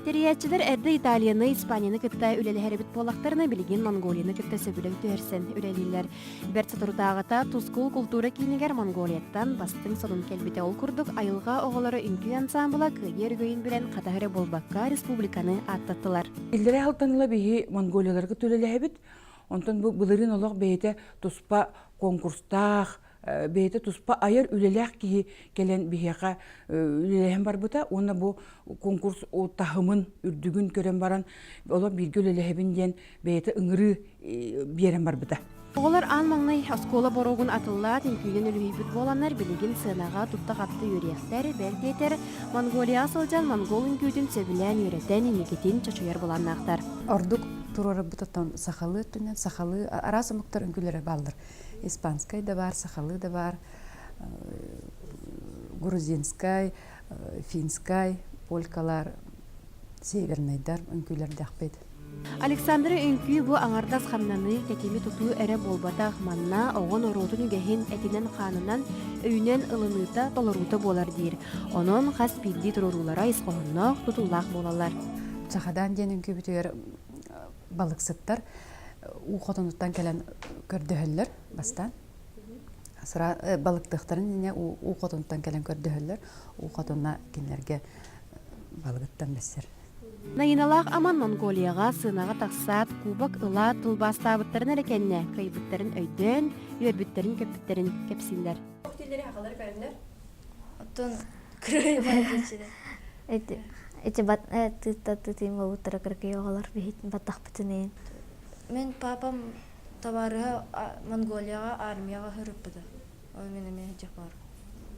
Тэрийээччилэр эрдэ Италияны, Испанияны кытта үлэлэһэр эбит буоллахтарына, билигин Монголияны кытта сөбүлэҥ түһэрсэн үлэлииллэр. Бэрт соторутааҕыта Тускул култуура киинигэр Монголияттан бастыҥ сонун кэлбитэ. Ол курдук, айылҕа оҕолоро үҥкүү ансаамбыла кыайыы өрөгөйүн билэн хатаһы эрэ буолбакка, республиканы ааттаттылар. Иллэрээ сылтан ыла биһи монголияларга үлэлэһэбит. Онтон бу былырыын олох бэйэтэ туспа конкурстаах, бэйэтэ туспа айар үлэлээх киһи кэлэн биһиэхэ үлэлэһэн барбыта уонна бу конкурс таһымын үрдүгүн көрөн баран олох бииргэ үлэлэһэбин диэн бэйэтэ ыҥырыы биэрэн барбыта. Оҕолор аан маҥнай оскуола боруогун атыллаат үҥкүүнэн үлүһүйбүт буоланнар билигин сыанаҕа тутта-хапта үөрүйэхтэр, бэл диэтэр, Монголияҕа сылдьан монгол үҥкүүтүн сөбүлээн үөрэтэн инникитин чочуйар былааннаахтар. Ордук туруорарбыт оттон сахалыы өттүнэн сахалыы араас омуктар үҥкүүлэрэ бааллар. Испанскай да баар, сахалыы да баар, грузинскай, финскай, полькалар, севернайдар үҥкүүлэрдэхпит. Александра үҥкүү бу аҥардас хамнаныы, тэтими тутуу эрэ буолбатах, манна оҕо норуотун үгэһин этинэн-хаанынан, өйүнэн ылыныыта, толоруута буолар диир. Онон хас биирдии туруоруулара ис хоһоонноох, тутуллаах буолаллар. Чахадаан диэн үҥкүүбүтүгэр балыксыттар уу хотонуттан кэлэн көрдөһөллөр бастаан. Балыктыахтарын иннинэ уу хотонуттан кэлэн көрдөһөллөр. Уу хотуна кинилэргэ балыгыттан бэссэр. Наиналаах Аман Монголияҕа сыанаҕа тахсаат, кубок ылаат тылбаастаабыттарын эрэ кэннэ кыайбыттарын өйдөөн, үөрбүттэрин-көппүттэрин кэпсииллэр. Тиллери хахалары көрөннөр. Оттон Эти бат тыытта тытыым болуттара кыракый оҕолор биһит баттахпытын Мин папам табаарыһа Монголияҕа армияҕа сырыппыта. Ол мин эмиэ сылдьах баар.